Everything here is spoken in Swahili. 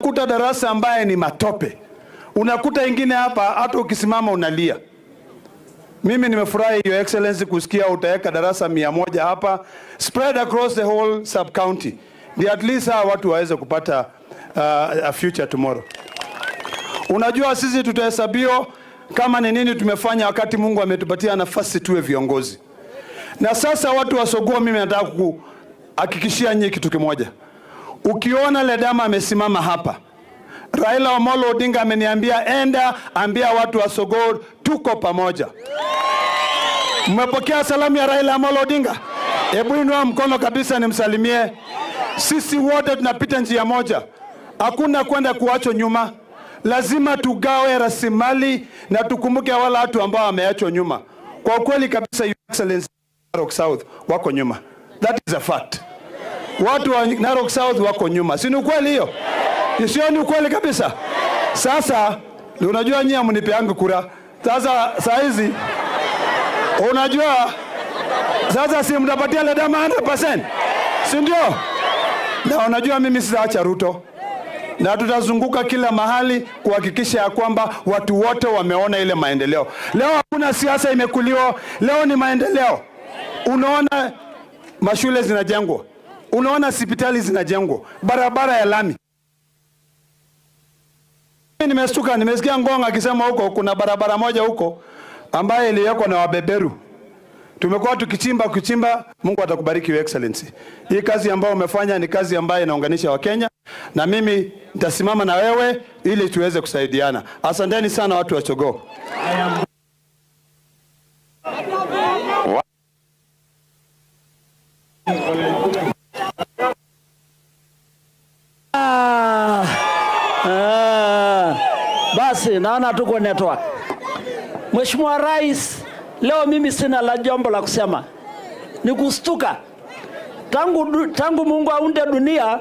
Kuta darasa ambaye ni matope, unakuta ingine hapa hata ukisimama unalia. Mimi nimefurahi, Your Excellency, kusikia utaweka darasa 100 hapa spread across the whole sub county, ndio at least hawa watu waweze kupata a future tomorrow. Unajua sisi tutahesabiwa kama ni nini tumefanya wakati Mungu ametupatia nafasi tuwe viongozi. Na sasa watu wa Sogoo, mimi nataka kuhakikishia nyinyi kitu kimoja. Ukiona Ledama amesimama hapa, Raila Amolo Odinga ameniambia enda ambia watu wa Sogoo tuko pamoja. Mmepokea salamu ya Raila Amolo Odinga? Hebu inua mkono kabisa nimsalimie. Sisi wote tunapita njia moja, hakuna kwenda kuachwa nyuma. Lazima tugawe rasilimali na tukumbuke wala watu ambao wameachwa nyuma. Kwa kweli kabisa, Your Excellency, Narok South wako nyuma. That is a fact. Watu wa Narok South wako nyuma. Si ni ukweli hiyo? Sio ni ukweli kabisa? Sasa unajua nyinyi hamnipeangi kura. Sasa saa hizi unajua sasa si mtapatia Ledama 100%? Si ndio? Na unajua mimi sitaacha Ruto. Na tutazunguka kila mahali kuhakikisha ya kwamba watu wote wameona ile maendeleo. Leo hakuna siasa imekuliwa, leo ni maendeleo. Unaona mashule zinajengwa, unaona hospitali zinajengwa, barabara ya lami. Nimestuka, nimesikia Ngong akisema huko kuna barabara moja huko ambaye iliwekwa na wabeberu. Tumekuwa tukichimba kuchimba. Mungu atakubariki Your Excellency. Hii kazi ambayo umefanya ni kazi ambayo inaunganisha Wakenya, na mimi nitasimama na wewe ili tuweze kusaidiana. Asanteni sana watu wa Sogoo. Basi naona tuko network. Mheshimiwa Rais, leo mimi sina la jambo la kusema. Ni kustuka. Tangu Mungu aunde dunia,